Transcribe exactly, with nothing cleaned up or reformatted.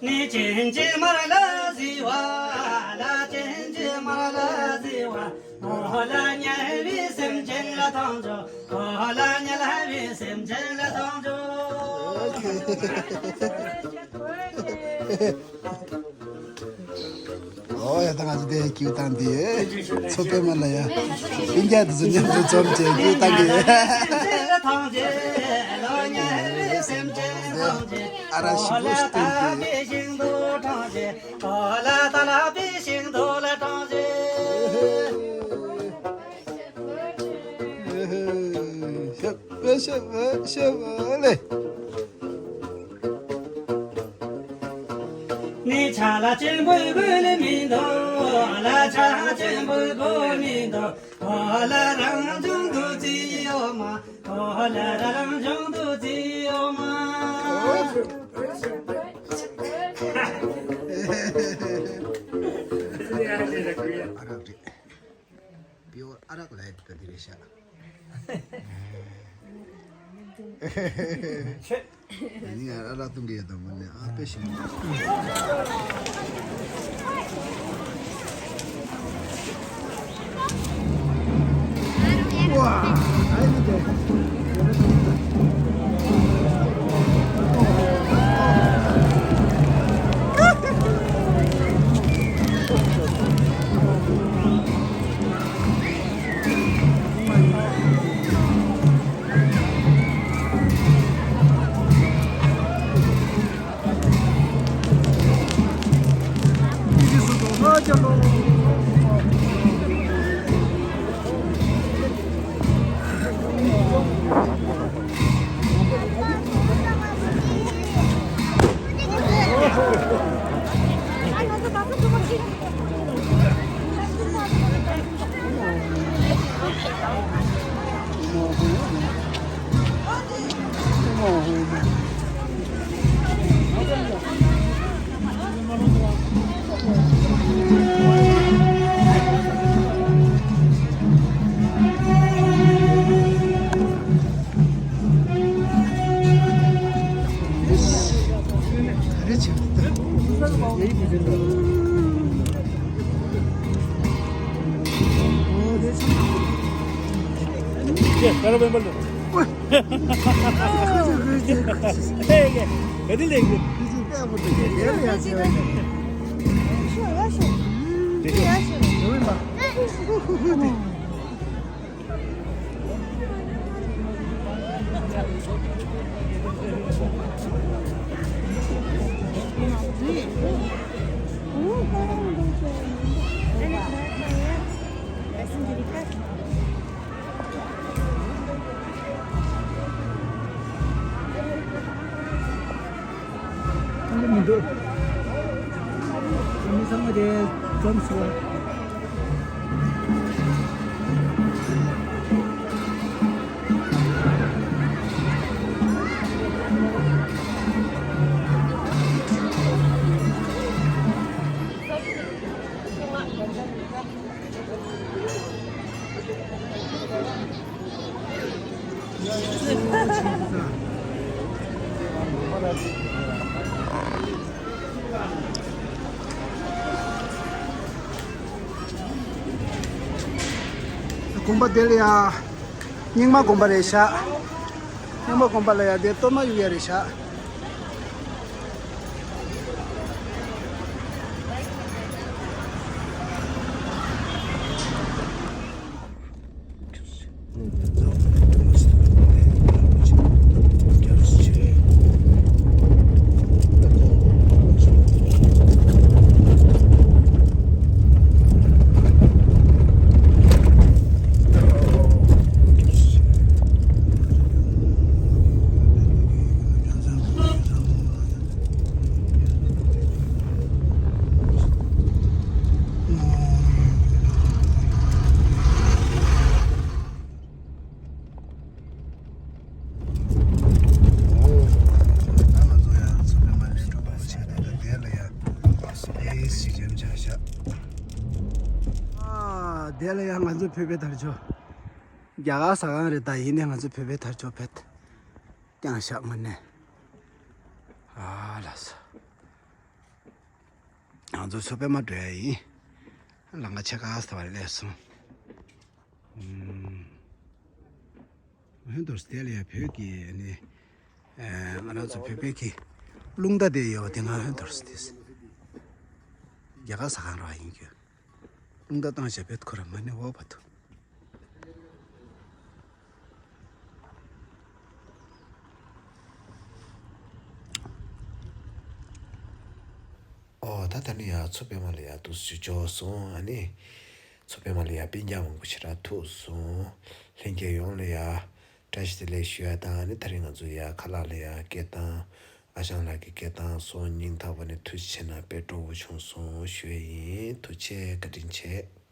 ནི་ཅན་གྱི་མར་ལ་བཟི་བ། ལ་ཅན་གྱི་མར་ལ་བཟི་བ། ཨོ་ལ་དམྱལ་བའི་སེམས་ཅན་ལ་ཐོང་ཅོ། ཨོ་ལ་དམྱལ་བའི་སེམས་ཅན་ལ་ཐོང་ཅོ། ཨོ་ཡ། ད་ང་ཚོ་དེ་ཀྱུ་བཏང་དེ། ཚོ་པད་མ་ལ་ཡ། ཨིན་རྒྱ་དེ་ཚོ་མཉམ་དུ་འཛོམས་བྱས་ཀྱུ་བཏང་གི། ཨ་ར་ཞིག་པོ་ཞིག་བཏང་གི། ཤ་བོ་ཤ་བོ་ཤ་བོ་ལེ། ནི་ཆ་ལ་ཅན་པོའི་གོས་ལས་མི་འདུག་ལ་ཆ་ཅན་པོའི་གོས་མི་འདུག་ཨོ་ལ་རང་བྱུང་འདུ་བྱེད་ཡོད་མ། ཨོ་ལ་རང་བྱུང་འདུ་བྱེད་ཡོད་མ། ཨ་རག་རེད། པིའོར་ཨ་རག་ལ་ཡོད་པ་འདི་རེད་ཤག་ཨ་ནི་ཨ་རག་བཏུང་གི་ཡོད་དམ་མ་ནི་ཨ་དཔེ་ཞིམ། མི་འདུག་མི་ཚང་མ་དེ་འཛོམས་སོང་། དགོན་པ་དེ་ལ་ཡ། རྙིང་མ་དགོན་པ་རེད་ཤག་རྙིང་མ་དགོན་པ་ལ་ཡ་དེ་གཏོར་མ་གཡུག་ཡ་རེད་ཤག་དེ་ལ་ཡང་ང་ཚོ་བོད་པའི་དར་ལྕོག་རྒྱ་གར་ཟ་ཁང་རེད། ད་ཡིན་ནའི་ང་ཚོ་བོད་པའི་དར་ལྕོག་བེད་ཀྱང་བཞག་མ་ནས། ཨ་ལ་ས། ང་ཚོ་མཚོ་པདྨ་འགྲོ་ཡ་ཡིན། ལམ་ཁ་ཕྱེད་ཀ་ཙམ་ལ་སླེབས་སོང་། ཨུམ། ཧོན་དོར་སྟེ་ལ་ཡ་བོད་ཀྱི་ནི། ཨ། ང་རང་ཚོ་བོད་པའི་གི་རླུང་རྟ་དེ་ཡོད་པ་དེ་ང་ཧོན་དོར་སྟེ། རྒྱ་གར་ཟ་ཁང་ར་ཡིན་རྒྱུ། རླུང་རྟ་བཏང་བྱས་བེད་ཁོ་ར་མ་ནི་འོ་བ་དུ། ཨོ་ད་ད་ནི་ཡ་མཚོ་པདྨ་ལ་ཡ་འདུག་སེ་འབྱོར་སོང་། ཨ་ནི་མཚོ་པདྨ་ལ་ཡ་སྤུན་ཀྱག་མང་པོ་ཞེ་དྲག་ཐུག་སོང་། ལྷན་རྒྱས་ཡོངས་ལ་ཡ་བཀྲ་ཤིས་བདེ་ལེགས་ཞུ་ཡ་དང་། ཨ་ནི་ད་རིང་ང་ཚོ་ཡ་ཁ་ལག་ལ་ཡ་སྐད་བཏང་། ཨ་ཞང་ལགས་ཀྱི་སྐད་བཏང་སོང་། སྙིང་ཐག་པ་ནས་ཐུགས་རྗེ་ཆེ་གནང་། དཔེ་སྤྲོ་བོ་བྱུང་སོང་ཞུ་ཡ་ཡིན། ཐུགས་རྗེ་ཆེ། བཀའ་དྲིན་ཆེ།